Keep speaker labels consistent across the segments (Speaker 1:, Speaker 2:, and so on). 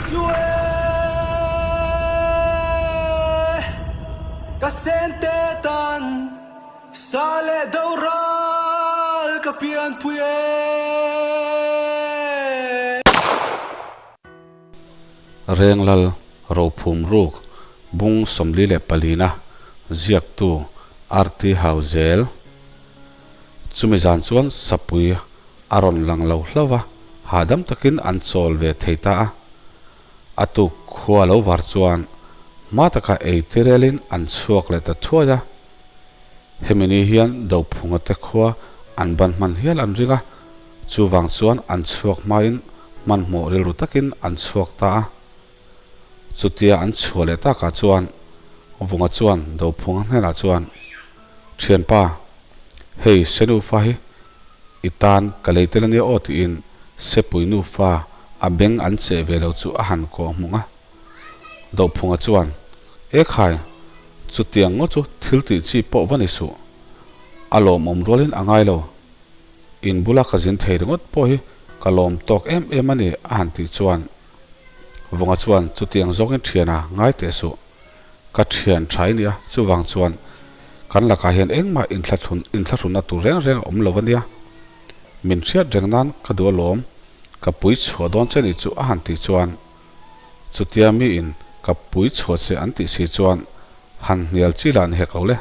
Speaker 1: Su e ka sente tan sa leh do ral ka pianpui e.
Speaker 2: Renglal Rophum Ruk Bung 44-a ziaktu RT Hauzel Chumi zan chuan sapui a rawn lang lo hlauh va, hahdam takin an chawl ve thei ta a. A tuk khua lo var chuan hma taka ei tirelin an chhuak leh ta thuai a. Hemi ni hian Dophunga te khua an ban hman hial an ring a, chuvang chuan an chhuak hmain hmanhmawh rilru takin an chhuak ta a. Chutia an chhuah leh takah chuan Vunga chuan Dophunga hnenah chuan, Thianpa, hei Senufa hi i tan ka lei tel ania aw tiin Sepui nufa a beng an cheh ve lo chu a han kawh hmung a. Dophunga chuan, E khai, chutiang ngaw chu thil tih chi pawh va ni suh. A lawmawm rualin a ngai lo. In bula ka zin thei ringawt pawh hi ka lawm tawk em em a ni a han tih chuan Vunga chuan chutiang zawngin thiana ngai teh suh. Ka thian tha i nia, chuvang chuan kan lakah hian engmah inthlahrun inthlahrunna tur reng reng a awm lo a nia. Min hriat reng nan ka duh alawm, ka pui chhuah dawn che ni chu a han tih chuan chutia miin ka pui chhuah che an tih si chuan han hnial chi lah ni hek lo le.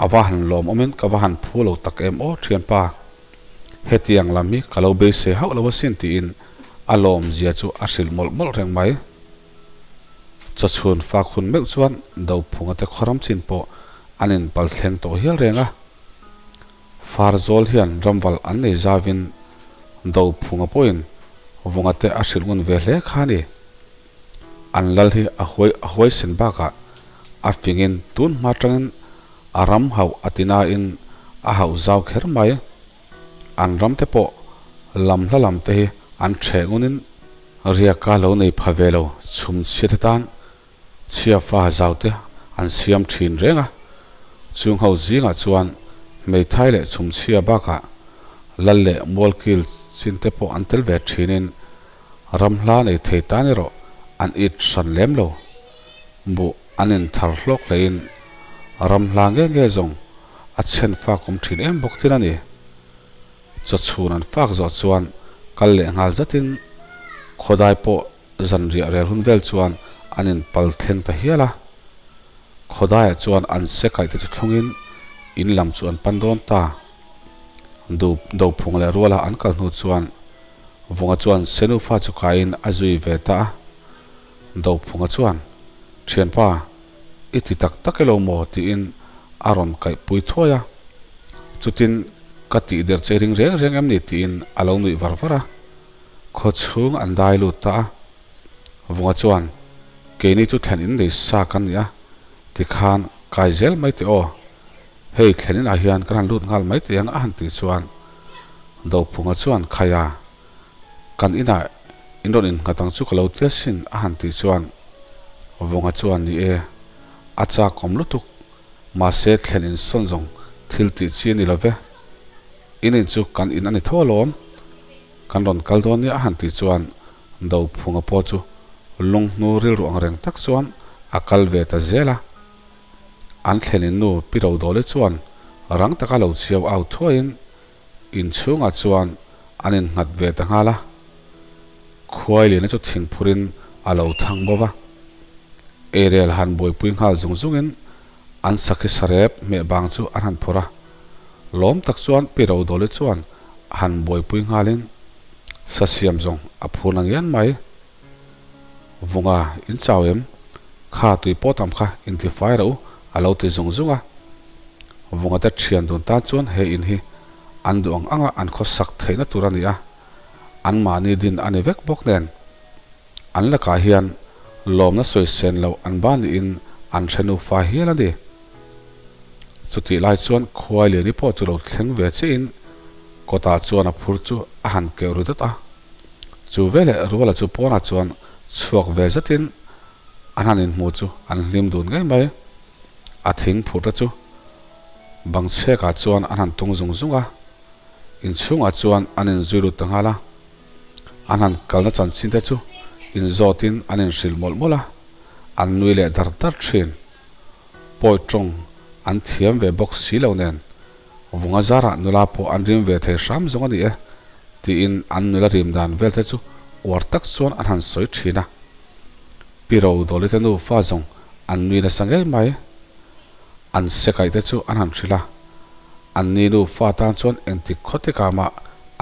Speaker 2: A va han lawm awmin ka va han phu lo tak em aw thianpa. Hetiang lam hi ka lo beisei hauh lo asin tiin a lawmzia chu a hrilh mawlh mawlh reng mai. Chawchhun fak hun meuh chuan Dophunga te khawram chin pawh an inpal thleng tawh hial reng a. Farzawl hian ramval an nei zauvin Dophunga pawhin Vunga te a hrilh ngun ve hle kha a ni. An lal hi a huai a huaisen bakah a fingin tun hma tangin a ram hauh a ti nain a hauh zau kher mai. An ram te pawh lam hla lam te hi an ṭheh ngunin riaka lo nei pha ve lo chhum chhiat atan chhia fa zau te an siam ṭhin reng a. Chung ho zingah chuan hmeithai leh chhum chhia bakah lal leh mualkil chin te pawh an tel ve ṭhinin Ram hla nei thei tan erawh an it hran lem lo. Buh an inthar hlawk hlein ram hla nge nge zawng a chhen fak awm thin em bawk tin a ni. Chawchhun an fak zawh chuan kal leh nghal zatin khawdai pawh zanriah rel hun vel chuan an inpal thleng ta hial a. Khawdaiah chuan an se kaih te chu thlungin in lam chu an pan dawn ta. Dophung leh ruala an kal hnu chuan Vunga chuan Senufa chu kaiin a zui ve ta a. Dophunga chuan, Thianpa, i ti tak tak elo maw? tiin a rawn kaihpui thuai a. Chutin ka tih der che ring reng reng em ni? tiin a lo nuih var var a. Khaw chhung an dai lut ta a. Vunga chuan, Keini chu thlen in nei sa kan ni a, tikhan kai zel mai teh aw. Hei thlen inah hian kan han lut nghal mai teh ang a han tih chuan Dophunga chuan Khaia, kan inah in rawn innghat ang chu ka lo tia sin a han tih chuan Vunga chuan Ni e, a chak awm lutuk, mahse thlen in sawn zawng thil tih chi a ni lo ve. In in chu kan in a ni tho alawm, kan rawn kal dawn nia a han tih chuan Dophunga pawh chu lunghnu rilru ang reng tak chuan a kal ve ta zel a. An thlenin nu Pi Rodawli chuan rang taka lo chhiau au thuaiin inchhungah chuan an innghat ve ta nghal a. Khuailiana chu thingphurin a lo thang bawk a. Eirel han buaipui nghal zung zungin an sakhi sarep hmeh bang chu an han phawrh a. Lawm tak chuan Pi Rodawli chuan a han buaipui nghalin sa siam zawng a phur na ngian mai. Vunga, in chau em? Kha tui pawh tam kha in ti fai reuh a lo ti zung zung a. Vunga te thian dun tan chuan he in hi an duh ang anga an khawsak theihna tur a ni a, an mahni din a ni vek bawk nen. An lakah hian lawmna sawi sen loh an ba niin an hre nufa hial a ni. Chutih lai chuan khuai liani pawh chu lo thleng ve chiahin kawtah chuan a phur chu a han keuh ru dat a. Chu veleh Ruala chu pawnah chuan chhuak ve zetin an han inhmu chu an hlim dun ngei mai. A thing phurhte chu bang chhekah chuan an han tung zung zung a, inchhungah chuan an inzui lut ta nghal a. An han kalna chanchin te chu inzawtin an inhrilh mawlh mawlh a, an nui leh dar dar thin. Pawi tawng an thiam ve bawk si lo nen, Vunga zarah nula pawh an rim ve thei hram zawng a ni e, tiin an nula rim dan vel te chu uar tak chuan an han sawi thin a. Pi Rodawli te nufa zawng an nui nasa ngei mai. An se kaih te chu an han hrilh a, anni nufa tan chuan engtik khawtikah mah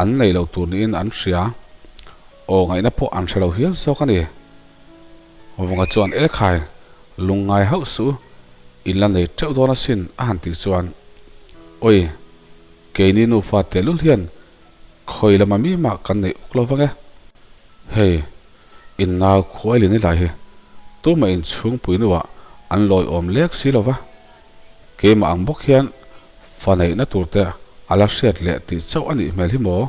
Speaker 2: an nei lo tur niin an hria. Aw ngaihna pawh an hre lo hial zawk a ni. Vunga chuan E khai, lungngai hauh suh, in la nei teuh dawn asin a han tih chuan, Awi, keini nufa tehlul hian khawi lama mi mah kan neih uk lo vang e. Hei, in nau khuai lin i lai hi tumah in chhungpui nuah an lawi awm lek si lo va, keimah ang bawk hian fa neihna tur te a la hriat leh tih chauh a nih hmel hi maw?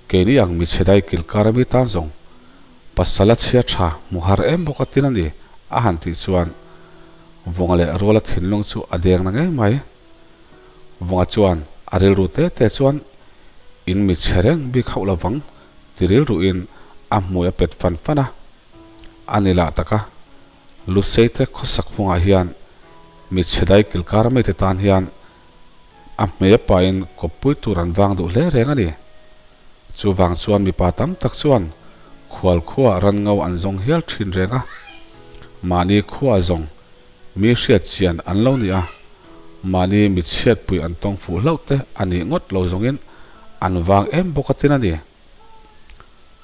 Speaker 2: Keini ang michhe dai kilkar ami tan zawng pasal a chhia tha hmu har em bawk a tin a ni a han tih chuan Vunga leh Ruala thinlung chu a deng na ngei mai. Vunga chuan a rilru te te chuan in mi chhe reng bik hauh lovang ti rilruin a hmui a pet fan fan a. A ni lah taka Lusei te khawsak hmungah hian mi chhe dai kilkar ami te tan hian A hmei pain kawppui tur an vang duh hle reng a ni. Chuvang chuan mipa tam tak chuan khual khuaah ran ngo an zawng hial thin reng a. Mahni khuaah zawng mi hriat chian an lo ni a, mahni mi chhiatpui an tawng fuh hlauh te a nih ngawt lo zawngin an vang em bawk a tin a ni.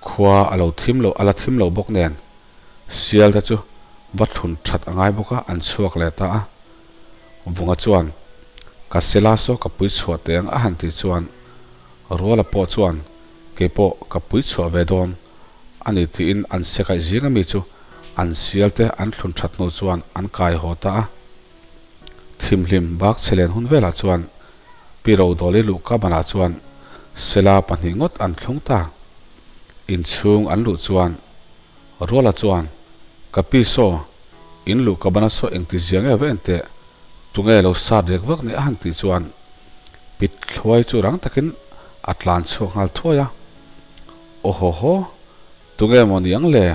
Speaker 2: Khua a lo thim lo a la thim lo bawk nen sial te chu va thlun that a ngai bawk a, an chhuak leh ta a. Vunga chuan, Ka sela saw ka pui chhuah teh ang a han tih chuan Ruala pawh chuan, Kei pawh ka pui chhuah ve dawn a ni tiin an se kaih zing ami chu an sial te an thlun that hnu chuan an kai haw ta a. Thimhlim bak chhe len hun velah chuan Pi Rodawli luhka banah chuan sela pahnih ngawt an thlung ta. Inchhung an luh chuan Ruala chuan, Ka pi saw, in luh ka ban a saw engti zia nge va en teh, tunge lo sat rek vak ni a han tih chuan pit thluai chu rang takin a tlan chhuak nghal thuai a. Aw haw haw, tunge maw ni ang le?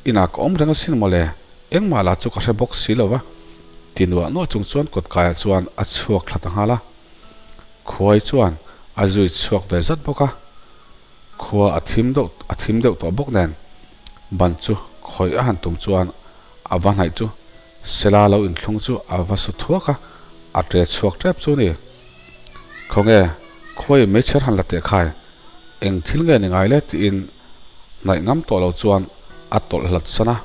Speaker 2: Inah ka awm reng asin maw le, engmah lah chu ka hre bawk si lo va, ti nuah nuah chung chuan kawtkaiah chuan a chhuak thla ta nghal a. Khuai chuan a zui chhuak ve zat bawk a. Khua a thim deuh a thim deuh tawh bawk nen ban chu khawih a han tum chuan a va hnaih chu Sela lo inthlung chu a va su thuak a, a ṭe chhuak ṭep chu ni. Khawnge khuai meichher han la teh khai, eng thil nge ni ngai le tiin hnaih ngam tawh lo chuan a tawlh hlat san a.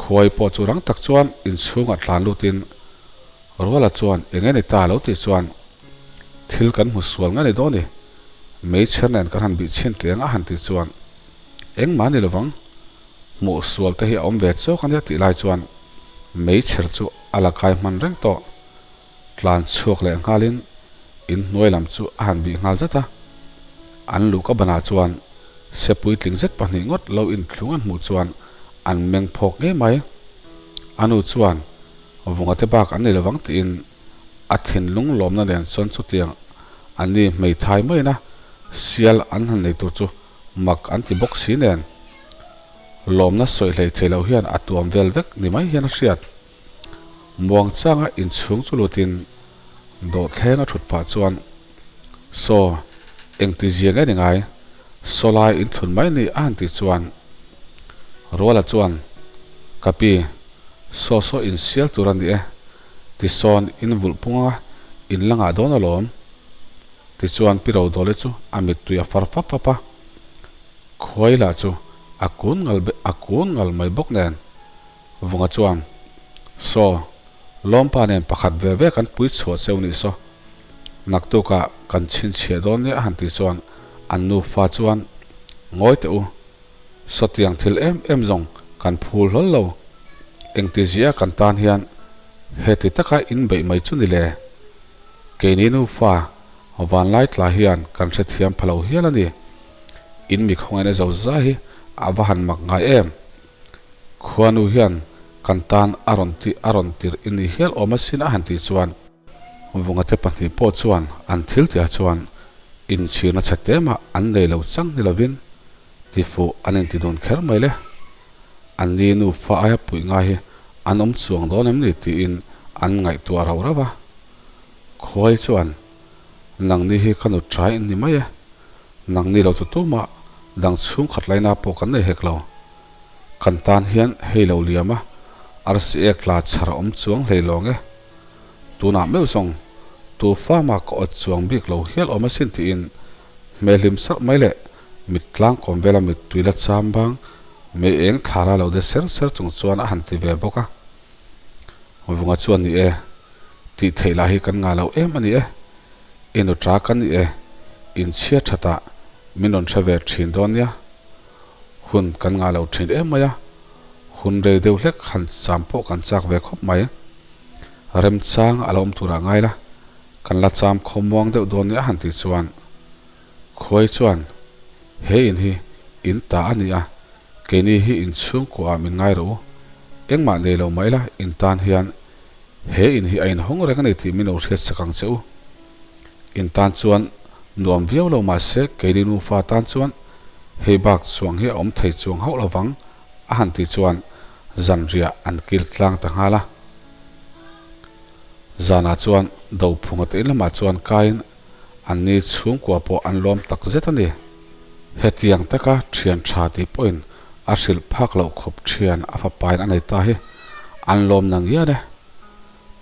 Speaker 2: Khuai pawh chu rang tak chuan inchhungah tlan lutin Ruala chuan eng nge ni ta lo tih chuan thil kan hmu sual nge ni dawn i, meichher nen kan han bih chhin teh ang a han tih chuan engmah ni lovang, hmuh sual te hi a awm ve chawk a nia tih lai chuan meichher chu a la kai hman reng tawh. Tlan chhuak leh nghalin in hnuai lam chu a han bih nghal zat a, an luhka banah chuan sepui tling zet pahnih ngawt lo inthlung an hmuh chuan an meng phawk ngei mai. A nu chuan Vunga te bak an nei lovang tiin a thinlung lawmna nen chuan chutiang an ni hmeithai maina sial an han nei tur chu mak an ti bawk si nen lawmna sawi hlei thei lo hian a tuam vel vek ni mai hian a hriat. Muangchanga inchhung chu lutin dawhthleng a thut pah chuan Saw, engti zia nge ni ngai? Saw lai inthlun mai ni a han tih chuan Ruala chuan Ka pi, saw saw insial tur a ni e, tisawn in vulh pung anga in la ngah dawn alawm. Tichuan Pi Rodawli chu a mittui a far fap fap a, khuai lah chu a kun ngal a kun ngal mai bawk nen Vunga chuan Saw, Lawmpa nen pakhat ve ve kan pui chhuah cheu nih saw, naktukah kan chhinchhiah dawn nia a han tih chuan an nufa chuan Ngawi teh u, sawtiang thil em em zawng kan phul hlawl lo, engti zia kan tan hian heti taka in beih mai chu ni le? Keini nufa vanlai tla hian kan hrethiam pha lo hial a ni. In mi khawngaihna zo zai hi a va han mak ngai em! Khuanu hian kan tan a rawn tih a rawn tirh i ni hial awm asin a han tih chuan Vungate pahnih pawh chuan an thil tihah chuan inchhirna chhe te mah an nei lo chang ni lovin. Tifuh an inti dun kher mai le. An ni nufa aia puih ngai hi an awm chuang dawn em ni tiin an ngaihtuah rauh rauh a. Khuai chuan, Nangni hi ka nut trai in ni mai e. Nangni lo chu tumah dang chhungkhat laina pawh kan nei hek lo. Kan tan hian hei lo liam a, arsi ek tla chhar a awm chuang hlei lawng e. Tunah meuh zawng tu fama ka awt chuang bik lo hial awm asin tiin hmelhlim sarh mai leh mit tlang kawm vela mittui la cham bang mei eng thlara lo de ser ser chung chuan a han ti ve bawk a. Vunga chuan ni e, tih theih lah hi kan ngah lo em a ni e, i nutra ka ni e, inchhia thatah min rawn hre ve thin dawn nia. Hun kan ngah lo thin em mai a, hun rei deuh hlek han cham pawh kan chak ve khawp mai. Remchang a lo awm turah ngai la, kan la cham khawmuang deuh dawn nia a han tih chuan Khuai chuan he in hi in ta a ni a, keini hi in chhungkuaah min ngai rawh u, engmah nei lo mai la in tan hian he in hi a inhawng reng a ni tih min lo hriat sak ang che u. In tan chuan nuam viau lo mahse keini nufa tan chuan hei bak chuang hi a awm thei chuang hauh lo vang a han tih chuan zanriah an kil tlang ta nghal a. Zanah chuan Dophunga te in lamah chuan kaiin Anni chhungkua pawh an lawm tak zet a ni. Hetiang taka thian tha tih pawhin a hrilh phak loh khawp thian a fapain a nei ta hi an lawm na ngian e.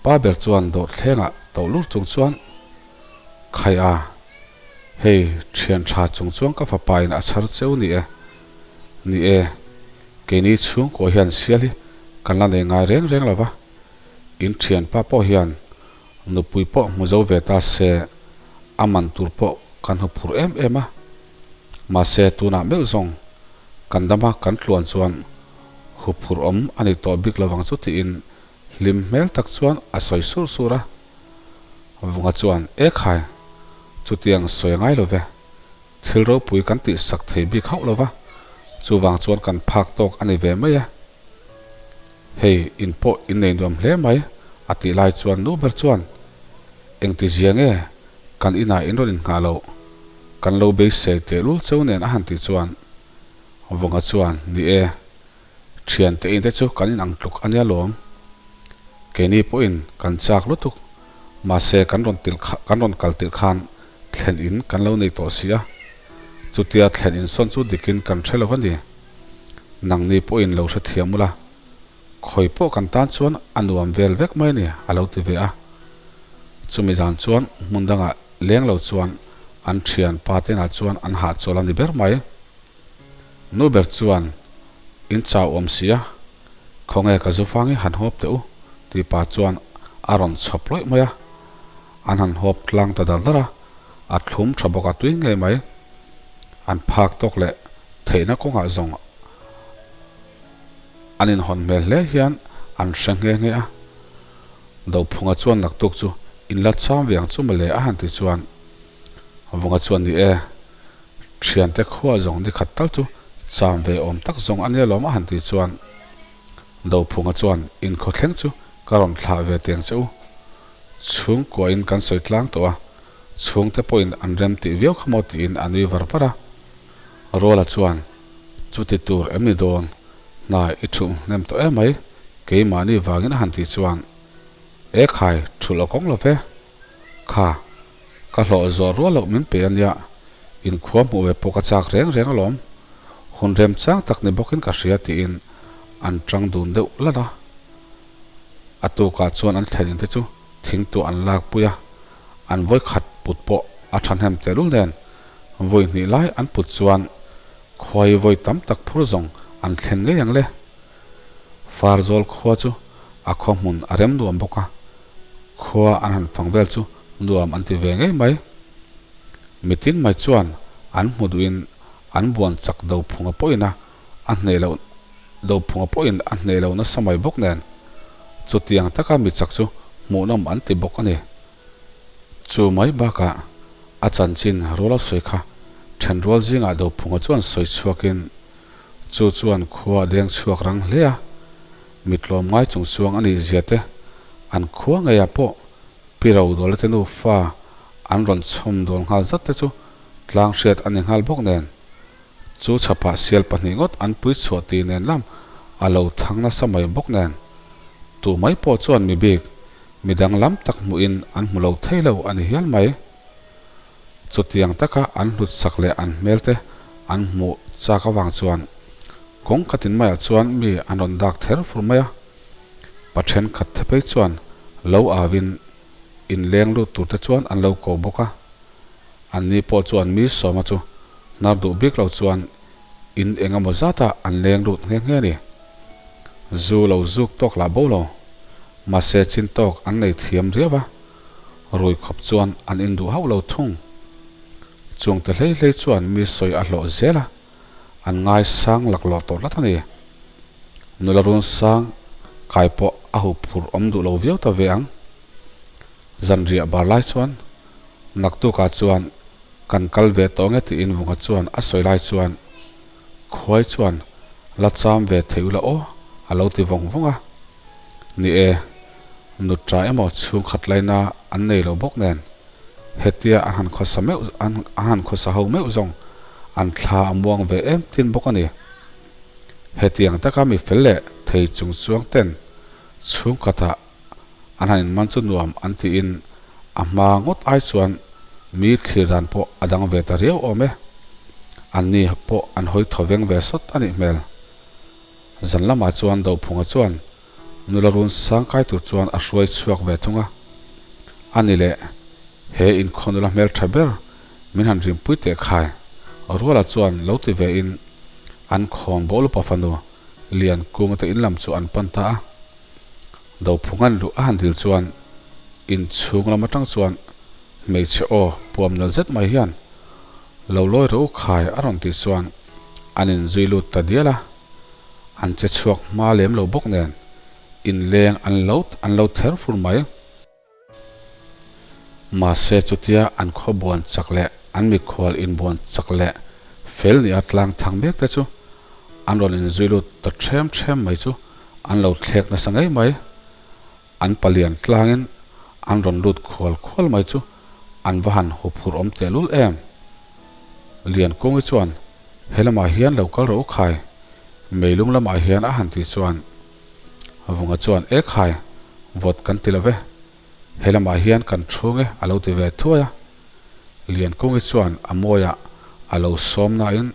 Speaker 2: Pa ber chuan dawhthlengah toh lur chung chuan, Khai a, hei thian tha chung chuan ka fapain a chhar cheu ni e. Ni e, keini chhungkua hian sial hi kan la nei ngai reng reng lo va, in thianpa pawh hian Nupui pawh hmu zo ve ta se, a man tur pawh kan hmu phur em em a. Mahse tunah meuh zawng kan dama kan tluan chuan hu phur awm a ni tawh bik lovang chu tiin hlim hmel tak chuan a sawi sur sur a. Vunga chuan, E khai, chutiang sawi a ngai lo ve. Thil ropui kan tih sak thei bik hauh lo va, chuvang chuan kan phak tawk a ni ve mai e. Hei, in pawh in nei nuam hle mai, a tih lai chuan nu ber chuan, Engti zia nge kan inah in rawn innghah loh? Kan lo beisei tehlul cheu nen a han tih chuan Vawngha chuan, Ni e, thiante in te chu kan inang tluk a nia lawm. Keini pawhin kan chak lutuk, mahse kan rawn tilh kan rawn kal tilh khan thlen in kan lo nei tawh si a, chutia thlen in sawn chu dikin kan hre lo a ni. Nangni pawhin lo hrethiam ula, khawi pawh kan tan chuan a nuam vel vek mai a ni, a lo ti ve a. Chumi zan chuan hmun dangah leng lo chuan an thian pa tenah chuan an hahchawl a ni ber mai. Nu ber chuan, In chau awm si a, khawnge ka zufang hi han hawp teh u, tih pa chuan a rawn chhawp lawih mai a. An han hawp tlang ta dar dar a, a thlum tha bawk a tui ngei mai. An phak tawk leh theihna kawngah zawng an inhawn hmel hle hian an hre nghe nghe a. Dophunga chuan naktuk chu in la cham ve ang chu mawle a han ti chuan Vunga chuan ni e, thiante khua zawng ni khat tal chu cham ve awm tak zawng a nia lawm a han ti chuan Dophunga chuan inkhawthleng chu ka rawn thlah ve teng che u. Chhungkuain kan sawi tlang tawh a, chhungte pawhin an rem tih viau kha maw tiin a nui var var a. Ruala chuan, Chuti tur em ni dawn, hna i thuh hnem tawh em mai, keimahni vangin a han tih chuan, E khai, thulh a kawng lo ve. Kha, ka hlawh zawh rual loh min pe a nia, inkhua hmuh ve pawh ka chak reng reng alawm. Hun remchang tak ni bawkin ka hria tiin an tang dun deuh lat a. A tukah chuan an thlen in te chu thingtuah an lak pui a, an vawi khat put pawh a thahnem tehlul nen vawi hnih lai an put chuan khuai vawi tam tak phur zawng an thlen ngei ang le. Farzawl khua chu a khaw hmun a rem nuam bawk a, khua an han fang vel chu nuam an ti ve ngei mai. Mitin mai chuan an hmu duhin an buan chak do phunga pawhin a a hneh loh Dophunga pawhin a hneh lo nasa mai bawk nen, chutiang taka mi chak chu hmuhnawm an ti bawk a ni. Chu mai bakah a chanchin ruala sawi kha thenrual zingah Dophunga chuan sawi chhuakin chu chuan khua a deng chhuak rang hle a, mi tlawm ngai chung chuang a nih zia te an khua ngeiah pawh Pi Rodawla te nufa an rawn chhawm dawl nghal zat te chu tlang hriat a ni nghal bawk nen. Chu chhapah sial pahnih ngawt an pui chhuah tih nen lam a lo thang nasa mai bawk nen. Tu mai pawh chuan mi bik, mi danglam tak hmuhin an hmu lo thei lo a ni hial mai. Chutiang taka an hlut sak leh an hmelte an hmuh chak avang chuan kawng khatin maiah chuan mi an rawn dak ther fur mai a. Pa thenkhat the phei chuan lo auin inleng lut turte chuan an lo ko bawk a. Anni pawh chuan mi sawma chu hnar duh bik lo chuan in eng emaw zatah an leng lut nghe nghe a ni. Zu lo zuk tawk lah bo lo, mahse chin tawk an nei thiam riau a, rui khawp chuan an induh hauh lo thung. Chungte hlei hlei chuan mi sawi a hlawh zel a, an ngaisang laklawh tawh tlat a ni. Nula run sang kai pawh a huphurh awm duh lo viau ta ve ang. Zanriah bar lai chuan naktukah chuan kan kal ve tawh nge tiin Vunga chuan a sawi lai chuan Khuai chuan la cham ve thei ula aw a lo ti vawng vawng a. Ni e, nutra emaw chhungkhat laina an nei lo bawk nen hetia an han khawsa meuh an han khawsa ho meuh zawng an thla a muang ve em tin bawk a ni. Hetiang taka mi fel leh thei chung chuang ten chhungkhatah an han inman chu nuam an tiin a hma ngawt ai chuan mi thlir dan pawh a dang ve ta riau awm e. Anni pawh an hawi thaw veng ve sawt a nih hmel. Zan lamah chuan Dophunga chuan nula run sang kai tur chuan a hruai chhuak ve thung a. A ni leh, he inkhaw nula hmel tha ber min han rimpui teh khai, Ruala chuan lo ti ve in an khawn bawhlupa fanu Liankunga te in lam chu an pan ta a. Dophunga'n luh a han dil chuan inchhung lam atang chuan hmeichhe aw puam nal zet mai hian lo lawi rawh u khai a rawn tih chuan an inzui lut ta dial a, an che chhuak hma lem lo bawk nen inleng an lo an lo ther fur mai. Mahse chutia an khaw buan chak leh an mikhual inbuan chak leh fel nia tlang thang mek te chu an rawn inzui lut ta ṭhem ṭhem mai chu an lo thlek nasa ngei mai. An palian tlangin an rawn lut khual khual mai chu an va han huphurh awm tehlul em. Liankungi chuan he lamah hian lo kal rawh u khai, meilung lamah hian a han tih chuan Vunga chuan e khai, vawt kan ti lo ve, he lamah hian kan thu nge a lo ti ve thuai a. Liankungi chuan a mawiah a lo sawm nain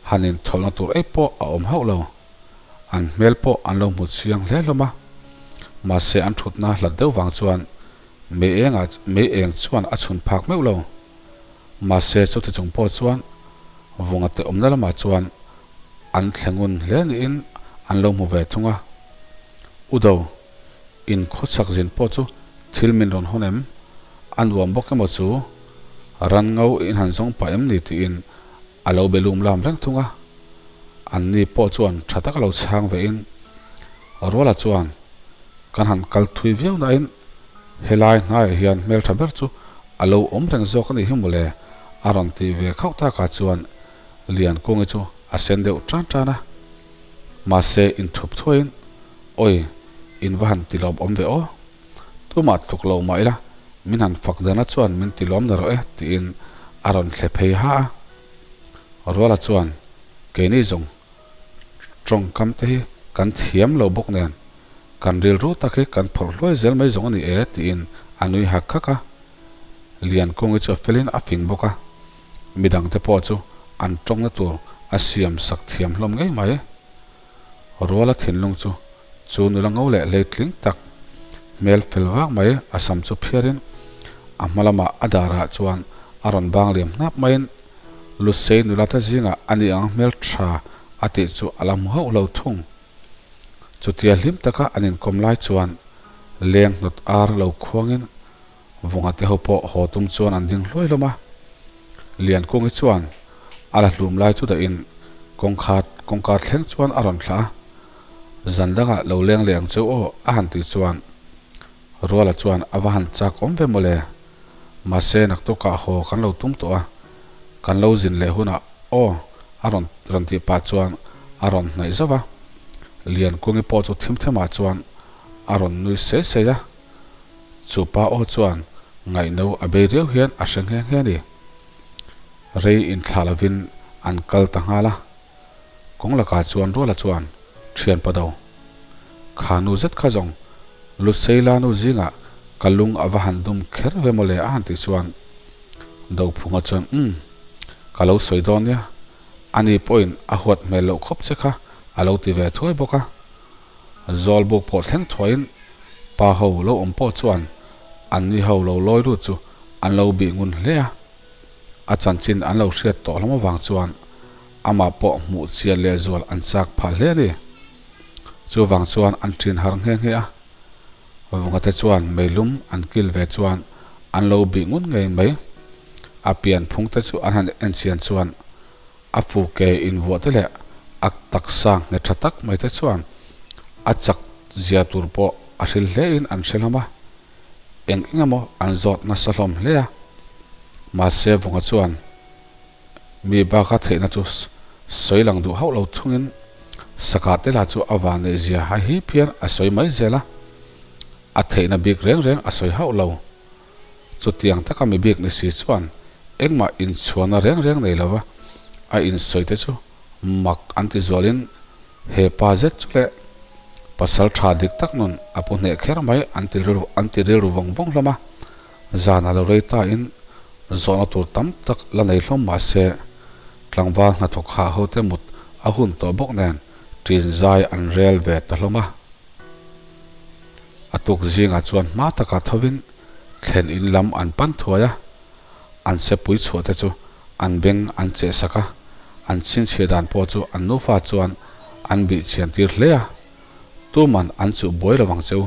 Speaker 2: han inthawlhna tur ei pawh a awm hauh lo. An hmel pawh an lo hmu chiang hle hlawm a, mahse an thutna hlat deuh vang chuan mei engah mei eng chuan a chhun phak meuh lo. Mahse chuti chung pawh chuan Vunga te awmna lamah chuan an thlengun hle niin an lo hmu ve thung a. Udo, in khawchhak zin pawh chu thil min rawn hawn em? A nuam bawk emaw chu? Ran ngo in han zawng pah em ni tiin a lo be lum lam reng thung a. Anni pawh chuan tha taka lo chhang ve in Ruala chuan kan han kal thui viau nain helai hnaiah hian hmeltha ber chu a lo awm reng zawk a nih hi mawle a rawn ti ve khauh takah chuan Liankungi chu a sen deuh tan tan a. Mahse inthup thuaiin Awi, in va han ti lawm awm ve aw. Tumah tluk lo mah ila min han fak dana chuan min ti lawm na rawh e tiin a rawn thle phei ha a. Ruala chuan keini zawng tawngkam te hi kan thiam lo bawk nen kan rilru tak hi kan phawrh hluai zel mai zawng a ni e tiin a nui hak hak a. Liankungi chu a felin a fing bawk a, midangte pawh chu an tawngna tur a siam sak thiam hlawm ngei mai. Ruala thinlung chu chu nula ngo leh hleitling tak hmel fel vak mai a sam chu phiarin a hma lamah a darah chuan a rawn bang liam hnap maiin Lusei nula te zingah a ni ang hmel tha a tih chu a la hmu hauh lo thung. Chutia hlim taka an inkawm lai chuan leng hnawt ar lo khuangin Vunga te ho pawh haw tum chuan an ding hluai hlawm a. Liankungi chuan a la hlum lai chu dahin kawngkhar kawngka thleng chuan a rawn thlah a. Zan dangah lo leng leh ang cheu aw a han tih chuan Ruala chuan a va han chak awm ve mawle. Mahse naktukah haw kan lo tum tawh a, kan lo zin leh hunah aw a rawn rawn tih pah chuan a rawn hnaih zauh a. Liankungi pawh chu thim themah chuan a rawn nui sei sei a. Chu pa aw chuan ngaihno a bei riau hian a hre nghe nghe a ni. Rei inthlah lovin an kal ta nghal a. Kawng lakah chuan Ruala chuan, Thian pa do. Kha nu zet kha zawng Luseila nu zingah ka lung a va han dum kher ve mawle a han tih chuan Dophunga chuan, Umm, ka lo sawi dawn nia, ani pawhin a huat hmel loh khawp che kha a lo ti ve thuai bawk a. Zawlbuk pawh thleng thuaiin pa ho lo awm pawh chuan anni ho lo lawi lut chu an lo bih ngun hle a. A chanchin an lo hriat tawh hlawm avang chuan amah pawh hmuh chian leh zual an chak phah hle a ni. Chuvang chuan an ṭin har nghe nghe a. Vungate chuan meilum an kil ve chuan an lo bih ngun ngei mai. A pian phung te chu an han en chian chuan a fu ke invuah te leh a taksa nghet tha tak mai te chuan a chak zia tur pawh a hril hle in an hre hlawm a. Eng eng emaw an zawt nasa hlawm hle a. Mahse Vunga chuan Mi baka theihna chu sawi lang duh hauh lo thungin Saka te lah chu a van neih zia hai hip hian a sawi mai zel a, a theihna bik reng reng a sawi hauh lo. Chutiang taka mi bik ni si chuan engmah inchhuanna reng reng nei lova a insawi te chu mak an ti zualin he pa zet chu leh pasal tha dik tak nun a pu hneh kher mai an ti rilru an ti rilru vawng vawng hlawm a, zan a lo rei ta in Zawhna tur tam tak la nei hlawm mah se, tlangval hnathawk hah hote mut a hun tawh bawk nen ṭin zai an rel ve ta hlawm a. A tuk zingah chuan hma takah thovin thlen in lam an pan thuai a, an sepui chhuah te chu an beng an cheh sak a, an chhinchhiah dan pawh chu an nufa chuan an bih chian tir hle a, tuman an chuh buai lo ang cheu.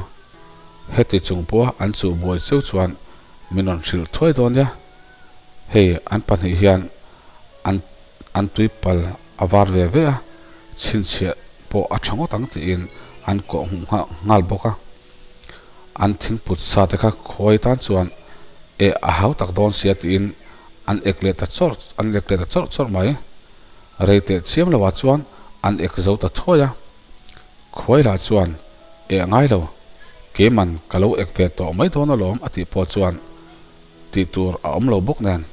Speaker 2: Heti chung pawha an chuh buai cheu chuan min rawn hrilh thuai dawn nia. Hei an pahnih hian an an tuipal a var ve ve a, chhinchhiah pawh a tha ngawt ang tiin an kawh hmuh nghal bawk a. An thingput sa te kha khuai tan chuan eh a hau tak dawn sia tiin an ek leh ta chawrh an ek leh ta chawrh chawrh mai. Rei teh chiam lo ah chuan an ek zo ta thuai a. Khuai lah chuan, Eh ngai lo, keiman ka lo ek ve tawh mai dawn alawm a tih pawh chuan tih tur a awm lo bawk nen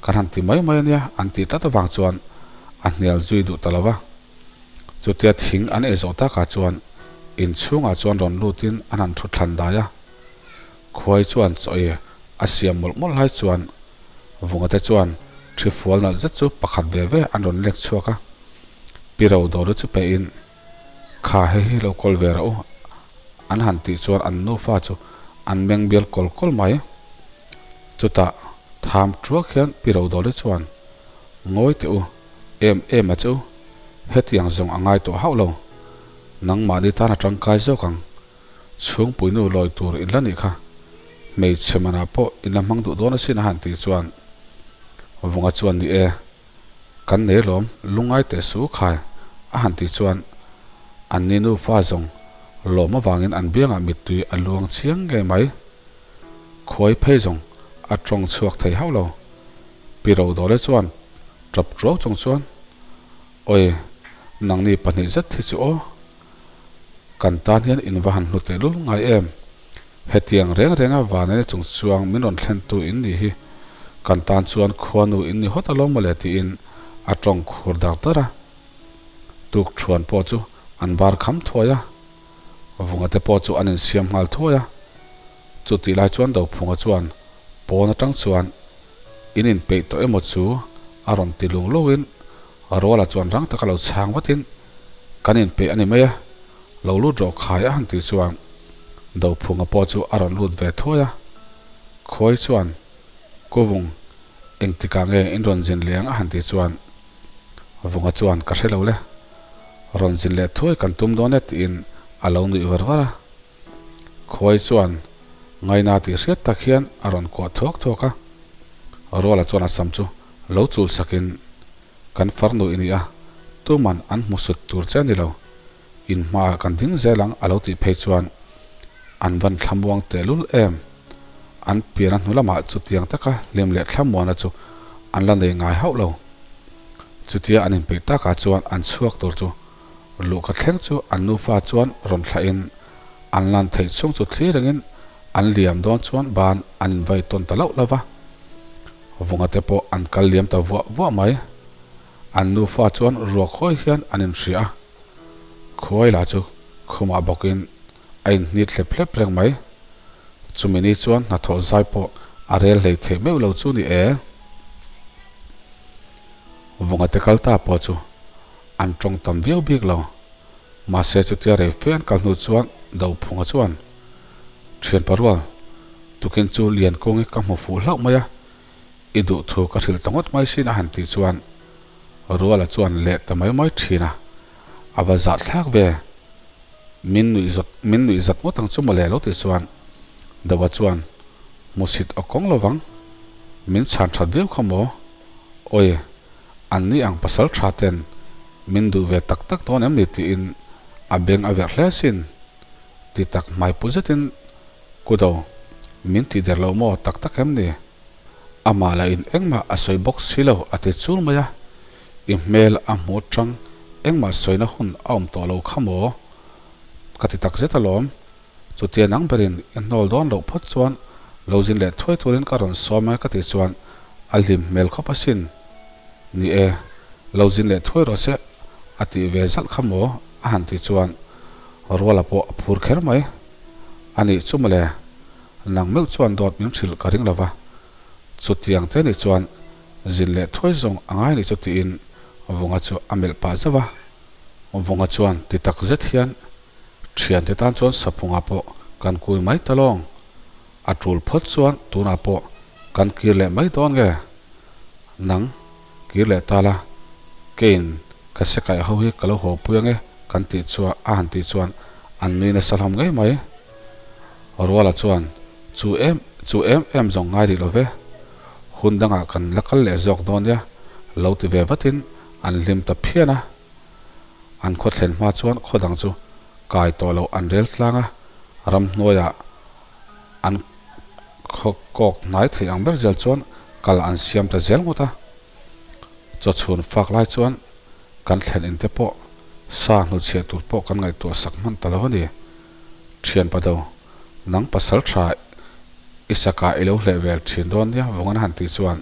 Speaker 2: kan han ti mai mai ania an tih tlat avang chuan a hnial zui duh ta lo va. Chutia thing an ei zawh takah chuan inchhungah chuan rawn lutin an han thu thlan dai a. Khuai chuan chaw ei a siam mawlh mawlh lai chuan Vungate chuan thi fual nalh zet chu pakhat ve ve an rawn lek chhuak a. Pi Rodawri chu pehin, Kha hei hi lo kawl ve rawh u, an han tih chuan an nufa chu an meng bial kawl kawl mai. Chutah tham thuak hian Pi Rodawli chuan, Ngawi teh u, em em a che u, hetiang zawng a ngai tawh hauh lo. Nangmahni tan a tangkai zawk ang, chhungpuinu lawi tur in la nih kha, hmeichhe manah pawh in la hmang duh dawn asin a han tih chuan Vunga chuan ni e, Kan nei lawm, lungngai teh su khai, a han tih chuan an ni nufa zawng lawm avangin an biangah mittui a luang chiang ngei mai. Khuai phei zawng a tawng chhuak thei hauh lo. Pi Rodawle chuan tap tuau chung chuan, Awi, nangni pahnih zet hi chu aw, kan tan hian in va han hlu tehlul ngai em? Hetiang reng renga vanene chung chuang min rawn thlentu in nih hi kan tan chuan khuanu in ni hawt alawm mawle tiin a tawng khur dar dar a. Tuk thuan pawh chu an bar kham thuai a, Vunga te pawh chu an insiam nghal thuai a. Chutih lai chuan Dophunga chuan pawn atang chuan in inpeih tawh emaw chu a rawn ti lung lungin Ruala chuan rang taka lo chhang vatin kan inpeih a ni mai a. Lo lut rawh khai a han tih chuan Dophunga pawh chu a rawn lut ve thuai a. Khuai chuan Kuvung engtikah nge in rawn zin leh ang a han tih chuan Vunga chuan ka hre lo le, rawn zin leh thuai kan tum dawn e tiin a lo nuih var var a. Khuai chuan ngaina tih hriat tak hian a rawn kuah thuak thuak a. Ruala chuan a sam chu lo chul sakin Kan farnu i ni a, tuman an hmu sut tur che a ni lo. In hmaah kan ding zel ang a lo tih phei chuan an van thlamuang tehlul em? An pian a hnu lamah chutiang taka hlim leh thlamuana chu an la nei ngai hauh lo. Chutia an inpeih takah chuan an chhuak tur chu luhka thleng chu an nufa chuan rawn thlahin an lan theih chhung chu thli rengin an liam dawn chuan ban an invai tawn ta loh lo va. Vunga te pawh an kal liam ta vuah vuah mai. An nufa chuan ruak hawi hian an inhria a, khuai lah chu khumah bawkin a inhnit hlep hlep reng mai. Chumi ni chuan hnathawh zai pawh a rel hlei theih meuh lo chu ni e. Vunga te kal ta pawh chu an tawng tam viau bik lo. Mahse chutia rei fe an kal hnu chuan Dophunga chuan, Thianpa rual, tukin chu Liankungi ka hmu fuh hlauh mai a, i duh thu ka hrilh ta ngawt mai sin a han tih chuan Ruala chuan leh ta mai mai thin a, a va zah thlak ve. Min nuih zawt min nuih zat ngawt ang chu mawle lo tih chuan Doa chuan hmusit aw kawng lovang, min chhan that viau kha maw? Awi, an ni ang pasal tha ten min duh ve tak tak dawn em ni tiin a beng a verh hle sin ti tak hmai pu zetin Kudo, min tih der lo maw tak tak em ni? Amah lah in engmah a sawi bawk si lo a ti chul mai a, i hmel a hmu atang engmah sawina hun a awm tawh lo kha maw? Ka ti tak zet alawm. Chutia nang berin i hnawl dawn loh phawt chuan lo zin leh thuai turin ka rawn sawm e ka tih chuan a hlim hmel khawp asin. Ni e, lo zin leh thuai rawh se a tih ve zalh kha maw a han tih chuan Ruala pawh a phur kher mai. A nih chu mawle, nang meuh chuan dawt min hrilh ka ring lova, chutiang te nih chuan zin leh thuai zawng a ngai nih chu tiin Vunga chu a melh pah zauh a. Vunga chuan ti tak zet hian Thiante tan chuan saphunga pawh kan kui mai ta lawng. A tul phawt chuan tunah pawh kan kir leh mai dawn nge? Nang, kir leh ta la, keiin ka se kaih ho hi ka lo haw pui ange kan tih chuan a han tih chuan an nui nasa hlawm ngei mai. Ruala chuan chu em chu em em zawng ngai rih lo ve. Hun dangah kan la kal leh zawk dawn nia lo ti ve vatin an hlim ta phian a. An khaw thlen hma chuan khaw dang chu kai tawh loh an rel tlang a, ramhnuaiah an khaw kawk hnai theih ang ber zel chuan kal an siam ta zel ngawt a. Chawchhun fak lai chuan kan thlen in te pawh sa hnuchhiah tur pawh kan ngaihtuah sak hman ta lo a ni. Thian pa do, nang pasal tha i saka i lo hleh vel thin dawn nia Vungan han tih chuan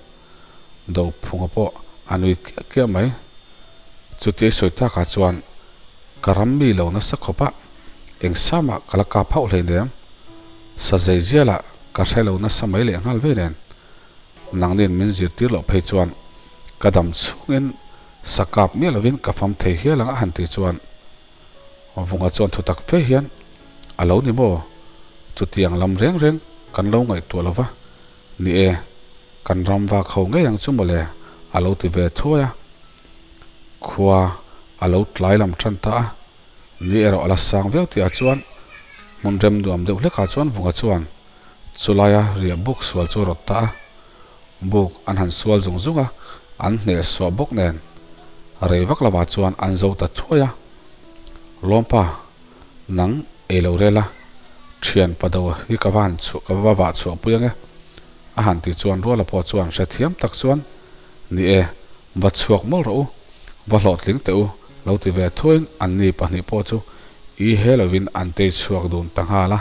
Speaker 2: Dophunga pawh a nui kiah kiah mai. Chuti sawi takah chuan ka ram mi lo nasa khawp a, eng samah ka la kap hauh hleinem. Sa zei zialah ka hre lo nasa mai leh nghal vei nen. Nangnin min zirtir loh phei chuan ka dam chhungin sa kap miah lovin ka fam thei hial ang a han tih chuan Vunga chuan thutak fe hian a lo ni maw? Chutiang lam reng reng kan lo ngaihtuah lo va. Ni e, kan ram vak ho ngei ang chu mawle, a lo ti ve thuai a. Khua a lo tlai lam tan ta a, ni erawh a la sang viau tih ah chuan hmun rem nuam deuh hlekah chuan Vunga chuan chulaia riah buk sual chu a rawt ta a. Buk an han sual zung zung a, an hneh suah bawk nen rei vak lovah chuan an zo ta thuai a. Lawmpa, nang ei lo rel a, thian pa do hi ka va han chhuah ka va vah chhuah pui ange a han tih chuan Ruala pawh chuan hrethiam tak chuan ni e, va chhuak mawlh rawh u, va hlawhtling teh u lo ti ve thuaiin anni pahnih pawh chu i he lovin an tei chhuak dun ta nghal a.